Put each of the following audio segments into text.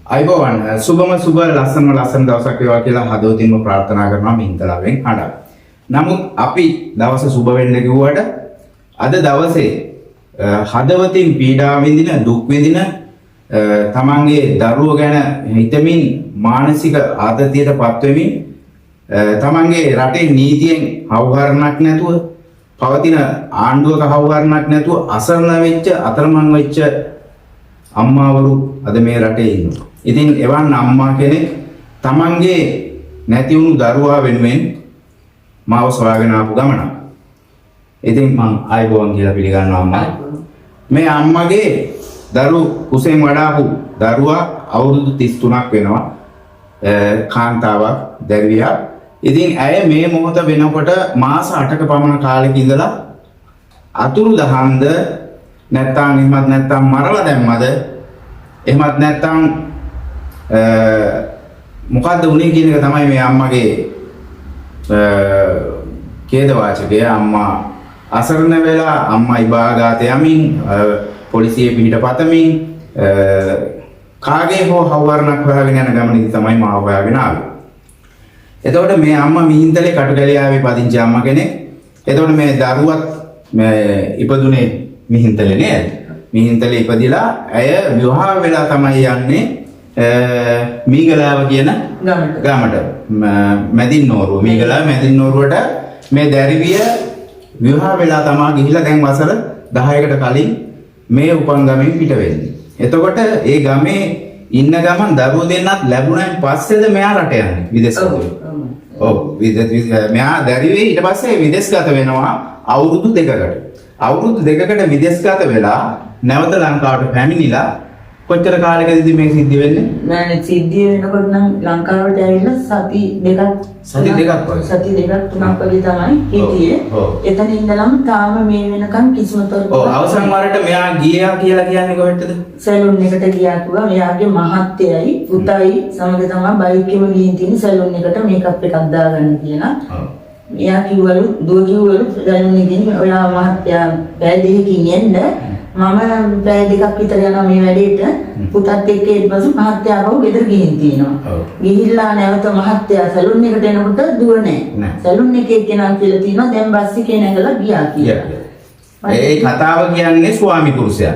ආයුබෝවන්. සුබම සුබ ලස්සනම ලස්සන දවසක් වේවා කියලා හදවතින්ම ප්‍රාර්ථනා කරනවා මිහින්තලාවෙන් හඬක්. නමුත් අපි දවස සුබ වෙන්න කිව්වට අද දවසේ හදවතින් පීඩා විඳින, දුක් විඳින, තමන්ගේ දරුවෝ ගැන හිතමින් මානසික ආතතියට පත් වෙමින්, තමන්ගේ රටේ නීතියෙන් හවුහරණක් නැතුව පවතින ආණ්ඩුවක හවුහරණක් නැතුව අසරණ වෙච්ච, අතරමං වෙච්ච අම්මාවරු අද මේ රටේ ඉන්නවා. ඉතින් එවන් අම්මා කෙනෙක් තමන්ගේ නැති වුණු දරුවා වෙනුවෙන් මාව සොයාගෙන ආපු ගමනක්. ඉතින් මං ආයුබෝවන් කියලා පිළිගන්නවා අම්මා. මේ අම්මගේ දරු කුසෙන් වඩාපු දරුවා අවුරුදු 33ක් වෙනවා. කාන්තාවක් දැරිවියක්. ඉතින් ඇය මේ මොහොත වෙනකොට මාස 8ක පමණ කාලෙක ඉඳලා අතුරු දහන්ද නැත්තම්, එහෙමත් නැත්තම් මරලා දැම්මද, එහෙමත් නැත්තම් මොකද්ද වුනේ කියන එක තමයි මේ අම්මගේ ඛේදවාචකය. අම්මා අසරණ වෙලා, අම්මා ඉබාගාත යමින්, පොලිසියේ පිහිට පතමින්, කාගේ හෝ හවුහරණක් හොයාගෙන යන ගමනේදී තමයි මාව හොයාගෙන ආවේ. එතකොට මේ අම්මා මිහින්තලේ කටුකැලියාවේ පදිංචි අම්මා කෙනෙක්. එතකොට මේ දරුවත් මේ ඉපදුනේ මිහින්තලේ නේද? මිහින්තලේ ඉපදිලා ඇය විවාහ වෙලා තමයි යන්නේ මීගලාව කියන ගමට. ගමට. මැදින්නෝරුව, මීගලාව මැදින්නෝරුවට මේ දැරිවිය විවාහ වෙලා තමා ගිහිල්ලා දැන් වසර 10කට කලින් මේ උපන් ගමෙන් පිට වෙන්නේ. එතකොට ඒ ගමේ ඉන්න ගමන් දරුවෝ දෙන්නත් ලැබුණාන් පස්සේද මෙයා රට යන්නේ විදේශගත වෙන්නේ? ඔව්. ඔව්, මෙයා දැරිවේ ඊට පස්සේ විදේශගත වෙනවා අවුරුදු 2කට. අවුරුදු 2කට විදේශගත වෙලා නැවත ලංකාවට පැමිණිලා කොච්චර කාලෙකදීද මේ සිද්ධ වෙන්නේ? නෑ, සිද්ධිය වෙනකොට නම් ලංකාවට ඇවිල්ලා සති 2ක්. සති 2ක් වගේ. සති 2ක් 3ක් වගේ තමයි හිටියේ. එතන ඉඳලම තාම මේ වෙනකන් කිසිම තොරතුරක් අවසන් වරට මෙයා ගියා කියලා කියන්නේ කොහෙටද? සැලුන් එකට ගියා කිව්වා. මෙයාගේ මහත්තයයි පුතයි සමග තමයි බයික් එකම ගිහින් තියෙන සැලුන් එකට මේකප් එකක් දාගන්න කියලා. එයා කිව්වලු, දුව කිව්වලු සැලුන් එකකින් ඔයා මහත්තයා පැය 2කින් එන්න, මම පැය 2ක් විතර යනවා මේ වැඩේට පුතත් එක්ක. ඊට පස්සේ මහත්තයා ආපහු ගෙදර ගිහින් තියෙනවා. ගිහිල්ලා නැවත මහත්තයා සැලුන් එකට එනකොට දුව නෑ. නෑ. සැලුන් එකේ කෙනා කියලා තියෙනවා දැන් බස් එකේ නැගලා ගියා කියලා. ගියා. ඒ කතාව කියන්නේ ස්වාමි පුරුෂයා.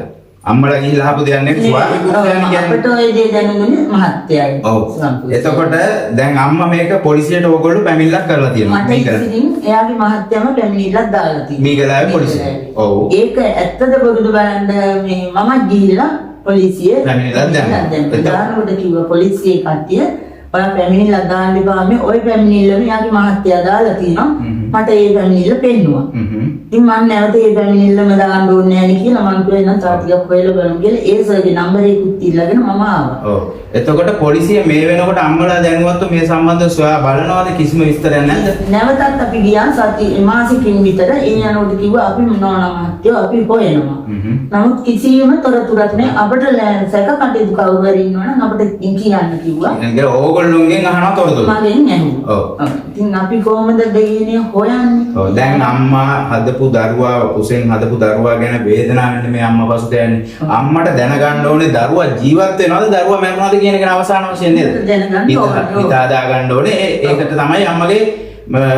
අම්මලා ගිහිල්ලා අහපු දෙයක් නෙවෙයි, ස්වාමි පුරුෂයානේ කියන්නේ. අපට ඔය දේ දැනුනේ මහත්තයයි. ස්වාමි පුරුෂයා. එතකොට දැන් අම්මා මේක පොලිසියට ඕගොල්ලෝ පැමිණිල්ලක් කරලා තියෙනවා. මට මේක ඉතින් එයාගේ මහත්තයාම පැමිණිල්ලක් දාලා තියෙනවා. මීගලාවේ පොලිසිය. මීගලාවේ. ඒක ඇත්තද බොරුද බලන්න මේ මමත් ගිහිල්ලා පොලිසිය පැමිණිල්ලක් දැම්මා. දැම්මා. දානකොට කිව්වා පොලිසියේ කට්ටිය ඔයා පැමිණිල්ලක් දාන්න එපා, මේ ඔය පැමිණිල්ලම එයාගේ මහත්තයා දාලා තියෙනවා. මට ඒ පැමිණිල්ල පෙන්නුවා. ඉතින් මං නැවත ඒ පැමිණිල්ලම දාන්න ඕනේ නෑනේ කියලා මං කිව්වා එහෙනම් තව ටිකක් හොයලා බලමු කියලා ඒ සර්ගේ නම්බර් එකකුත් ඉල්ලගෙන මම ආවා. ඔව්. එතකොට පොලිසිය මේ වෙනකොට අම්මලා දැනුවත්ව මේ සම්බන්ධව සොයා බලනවද, කිසිම විස්තරයක් නැද්ද? නැවතත් අපි ගියා සති මාසෙකින් විතර. ඒ යනකොට කිව්වා අපි නෝනා මහත්තයෝ අපි හොයනවා. නමුත් කිසිම තොරතුරක් නෑ. අපට සැක කටයුතු කවුරු හරි ඉන්නවනම් අපට කියන්න කිව්වා. ඒ ඕගොල්ලොන්ගෙන් අහනවා තොරතුරු. මගෙන් ඇහුවා. ඔව්. ඉතින් අපි කොහොමද දෙයියනේ හොයන්නේ? ඔව්, දැන් අම්මා හදපු දරුවා, කුසෙන් හදපු දරුවා ගැන වේදනාව වෙන්නේ මේ අම්මා පසුතැවෙන්නේ. අම්මට දැනගන්න ඕනේ දරුවා ජීවත් වෙනවද දරුවා මැරුණාද කියන එක අවසාන වශයෙන් නේද? දැනගන්න ඕනේ. හිත හදා ගන්න ඕනේ. ඒකට තමයි අම්මගේ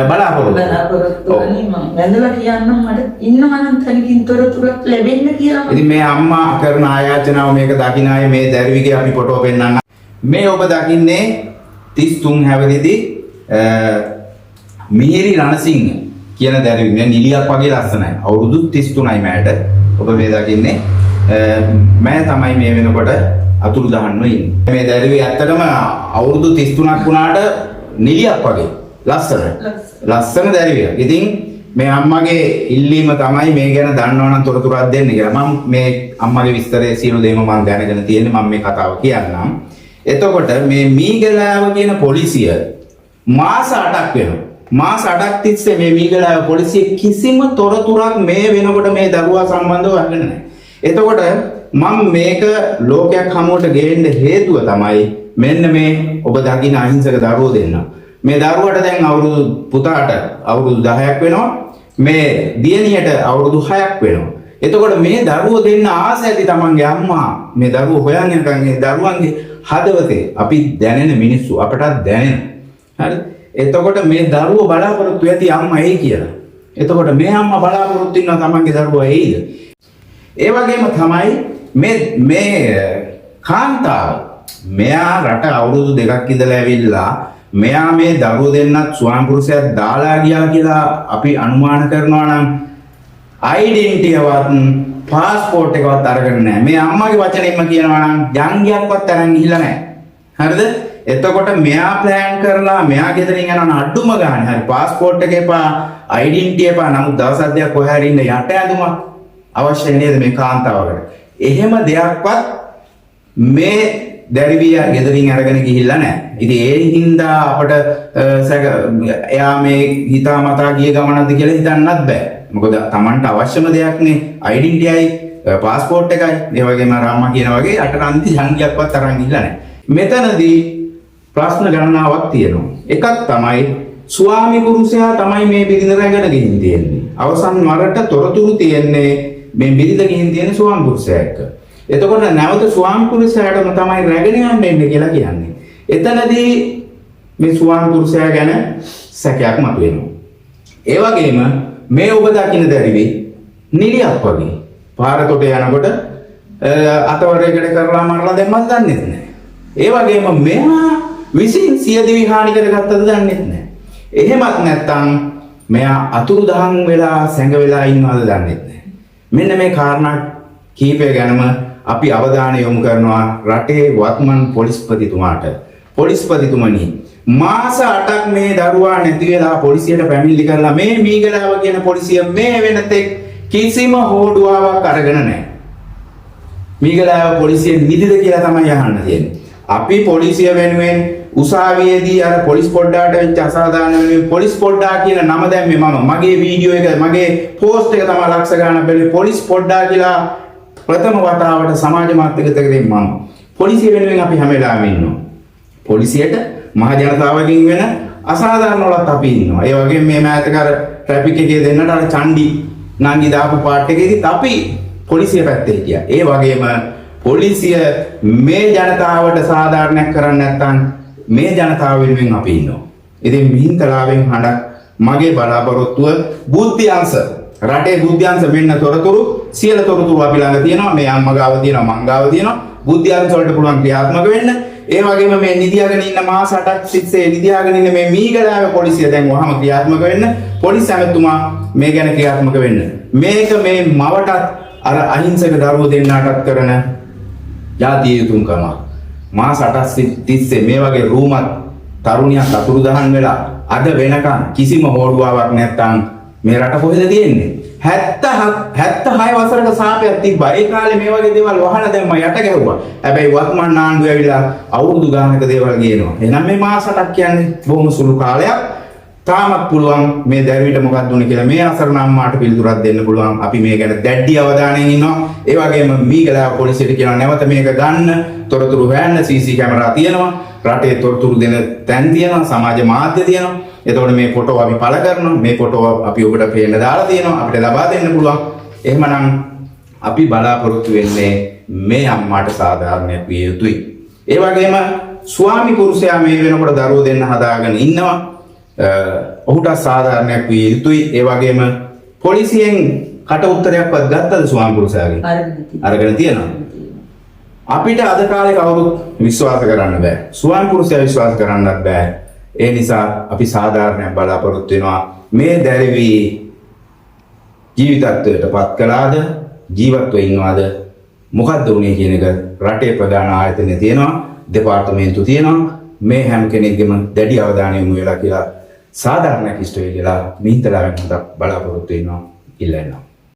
බලාපොරොත්තු. බලාපොරොත්තු වනේ මං වැඳලා කියන්නම් මට ඉන්නවා නම් තනකින් තොරතුරක් ලැබෙන්න කියලා. ඉතින් මේ අම්මා කරන ආයාචනාව මේක දකින්න අය මේ දැරිවිගේ අපි ෆොටෝ පෙන්නන්න. මේ ඔබ දකින්නේ 33 හැවිරිදි මිහිරි රණසිංහ කියන දැරිවි. මේ නිලියක් වගේ ලස්සනයි. අවුරුදු 33යි මෑට. ඔබ මේ දකින්නේ මෑ තමයි මේ වෙනකොට අතුරු දහන්ව ඉන්නේ. මේ දැරිවි ඇත්තටම අවුරුදු 33ක් වුණාට නිලියක් වගේ ලස්සනයි. ලස්සන දැරිවියක්. ඉතින් මේ අම්මගේ ඉල්ලීම තමයි මේ ගැන දන්නවනම් තොරතුරක් දෙන්න කියලා. මම මේ අම්මගේ විස්තරය සියලු දේම මම දැනගෙන තියෙන්නේ. මම මේ කතාව කියන්නම්. එතකොට මේ මීගලාව කියන පොලිසිය මාස 8ක් වෙනවා. මාස 8ක් තිස්සේ මේ මීගලාව පොලිසිය කිසිම තොරතුරක් මේ වෙනකොට මේ දරුවා සම්බන්ධව අහගෙන නැහැ. එතකොට මම මේක ලෝකයක් හමුවට ගේන්න හේතුව තමයි මෙන්න මේ ඔබ දකින අහිංසක දරුවෝ දෙන්න. මේ දරුවට දැන් අවුරුදු, පුතාට අවුරුදු 10ක් වෙනවා. මේ දියණියට අවුරුදු 6ක් වෙනවා. එතකොට මේ දරුවෝ දෙන්න ආස ඇති තමන්ගේ අම්මා මේ දරුවෝ හොයන් යනකම් ඒ දරුවන්ගේ හදවතේ අපි දැනෙන මිනිස්සු අපටත් දැනෙන. හරි. එතකොට මේ දරුවෝ බලාපොරොත්තු ඇති අම්මා එයි කියලා. එතකොට මේ අම්මා බලාපොරොත්තු ඉන්නවා තමන්ගේ දරුවා එයිද? ඒ වගේම තමයි මේ මේ කාන්තාව මෙයා රට අවුරුදු 2ක් ඉඳලා ඇවිල්ලා මෙයා මේ දරුවෝ දෙන්නත් ස්වාමි පුරුෂයාත් දාලා ගියා කියලා අපි අනුමාන කරනවා නම් අයිඩෙන්ටිටියවත් පාස්පෝර්ට් එකවත් අරගෙන නැහැ. මේ අම්මගේ වචනෙන්ම කියනවා නම් ජංගියක්වත් අරන් ගිහිල්ලා නැහැ. හරිද? එතකොට මෙයා ප්ලෑන් කරලා මෙයා ගෙදරින් යනවා නම් අඩුම ගානේ හරි පාස්පෝර්ට් එක එපා, අයිඩෙන්ටිටි එපා. නමුත් දවස් දෙකක් කොහේ හරි ඉන්න යට ඇඳුමක් අවශ්‍ය නේද මේ කාන්තාවකට? එහෙම දෙයක්වත් මේ දැරිවිය ගෙදරින් අරගෙන ගිහිල්ලා නැහැ. ඉතින් ඒ හින්දා අපට සැක එයා මේ හිතාමතා ගිය ගමනක්ද කියලා හිතන්නත් බෑ. මොකද තමන්ට අවශ්‍යම දෙයක්නේ අයිඩෙන්ටිටියයි පාස්පෝර්ට් එකයි. ඒ වගේම අර අම්මා කියන වගේ අට රන්දි ජංගියක්වත් අරන් ගිහිල්ලා නැහැ. මෙතනදී ප්‍රශ්න ගණනාවක් තියෙනවා. එකක් තමයි ස්වාමි පුරුෂයා තමයි මේ බිරිඳ රැගෙන ගිහින් තියෙන්නේ. අවසන් වරට තොරතුරු තියෙන්නේ මේ බිරිඳ ගිහින් තියෙන ස්වාමි පුරුෂයා එක්ක. එතකොට නැවත ස්වාමි පුරුෂයාටම තමයි රැගෙන යන්න එන්නේ කියලා කියන්නේ. එතනදී මේ ස්වාමි පුරුෂයා ගැන සැකයක් මතුවෙනවා. ඒ වගේම මේ ඔබ දකින දැරිවි නිලියක් වගේ පාර තොටේ යනකොට අතවරයකට කරලා මරලා දැම්මත් දන්නේ නැහැ. ඒ වගේම මෙයා විසින් සියදිවි හානි කරගත්තද දන්නේ නැහැ. එහෙමත් නැත්නම් මෙයා අතුරුදහන් වෙලා සැඟ වෙලා ඉන්නවද දන්නේ නැහැ. මෙන්න මේ කාරණා කීපය ගැනම අපි අවධානය යොමු කරනවා රටේ වත්මන් පොලිස්පතිතුමාට. පොලිස්පතිතුමනි, මාස 8ක් මේ දරුවා නැති වෙලා පොලිසියට පැමිණිලි කරලා මේ මීගලාව කියන පොලිසිය මේ වෙනතෙක් කිසිම හෝඩුවාවක් අරගෙන නැහැ. මීගලාව පොලිසිය නිදිද කියලා තමයි අහන්න තියෙන්නේ. අපි පොලිසිය වෙනුවෙන් උසාවියේදී අර පොලිස් පොඩ්ඩාට වෙච්ච අසාධාරණ වෙනුවෙන් පොලිස් පොඩ්ඩා කියන නම දැම්මේ මම. මගේ වීඩියෝ එක, මගේ පෝස්ට් එක තමයි ලක්ෂ ගාණක් බැලුවේ. පොලිස් පොඩ්ඩා කියලා ප්‍රථම වතාවට සමාජ මාධ්‍යගත කරේ මම. පොලිසිය වෙනුවෙන් අපි හැම වෙලාවෙම ඉන්නවා. පොලිසියට මහ ජනතාවගෙන් වෙන අසාධාරණ වලත් අපි ඉන්නවා. ඒ වගේම මේ මෑතක අර ට්‍රැෆික් එකේ දෙන්නට අර චණ්ඩි නංගි දාපු පාට් එකේදීත් අපි පොලිසිය පැත්තේ හිටියා. ඒ වගේම පොලිසිය මේ ජනතාවට සාධාරණයක් කරන්නේ නැත්නම් මේ ජනතාව වෙනුවෙන් අපි ඉන්නවා. ඉතින් මිහින්තලාවෙන් හඬක් මගේ බලාපොරොත්තුව බුද්ධි අංශ, රටේ බුද්ධි අංශ මෙන්න තොරතුරු, සියලු තොරතුරු අපි ළඟ තියෙනවා. මේ අම්මා ගාව තියෙනවා, මං ගාව තියෙනවා. බුද්ධි අංශ වලට පුළුවන් ක්‍රියාත්මක වෙන්න. ඒ වගේම මේ නිදියාගෙන ඉන්න මාස 8ක් තිස්සේ නිදියාගෙන ඉන්න මේ මීගලාවේ පොලිසිය දැන් වහම ක්‍රියාත්මක වෙන්න. පොලිස් ඇමතුමා මේ ගැන ක්‍රියාත්මක වෙන්න. මේක මේ මවටත් අර අහිංසක දරුවෝ දෙන්නාටත් කරන ජාතිය යුතුම්කමක්. මාස 8ක් තිස්සේ මේ වගේ රූමත් තරුණියක් අතුරුදහන් වෙලා අද වෙනකන් කිසිම හෝඩුවාවක් නැත්තම් මේ රට කොහෙද තියෙන්නේ? 77 76 වසරක සාපයක් තිබ්බා. ඒ කාලේ මේ වගේ දේවල් වහලා දැම්මා, යට ගැහුවා. හැබැයි වත්මන් ආණ්ඩුව ඇවිල්ලා අවුරුදු ගානක දේවල් ගේනවා. එහෙනම් මේ මාස 8ක් කියන්නේ බොහොම සුළු කාලයක්. තාමත් පුළුවන් මේ දැරිවිට මොකක්ද උනේ කියලා මේ අසරණ අම්මාට පිළිතුරක් දෙන්න පුළුවන්. අපි මේ ගැන දැඩි අවධානයෙන් ඉන්නවා. ඒ වගේම මීගලාව පොලිසියට කියනවා නැවත මේක ගන්න, තොරතුරු හොයන්න, CC camera තියෙනවා. රටේ තොරතුරු දෙන තැන් තියෙනවා, සමාජ මාධ්‍ය තියෙනවා. එතකොට මේ ෆොටෝ අපි පළ කරනවා. මේ ෆොටෝ අපි ඔබට පේන්න දාලා තියෙනවා. අපිට ලබා දෙන්න පුළුවන්. එහෙමනම් අපි බලාපොරොත්තු වෙන්නේ මේ අම්මාට සාධාරණයක් විය යුතුයි. ඒ වගේම ස්වාමි පුරුෂයා මේ වෙනකොට දරුවෝ දෙන්න හදාගෙන ඉන්නවා. ඔහුට සාධාරණයක් විය යුතුයි. ඒ වගේම පොලිසියෙන් කට උත්තරයක්වත් ගත්තද ස්වාමි පුරුෂයාගෙන්? අරගෙන තියෙනවා. අරගෙන තියෙනවා. අපිට අද කාලේ කවුරුත් විශ්වාස කරන්න බෑ. ස්වාමි පුරුෂයා විශ්වාස කරන්නත් බෑ. ඒ නිසා අපි සාධාරණයක් බලාපොරොත්තු වෙනවා. මේ දැරිවි ජීවිතත්වයට පත් කළාද, ජීවත්ව ඉන්නවාද, මොකද්ද වුනේ කියන එක රටේ ප්‍රධාන ආයතන තියෙනවා, දෙපාර්තමේන්තු තියෙනවා. මේ හැම කෙනෙක්ගේම දැඩි අවධානය යොමු වෙලා කියලා සාධාරණයක් ඉෂ්ට වෙයි කියලා මිහින්තලාවෙන් හොඳක් බලාපොරොත්තු වෙනවා, ඉල්ලනවා.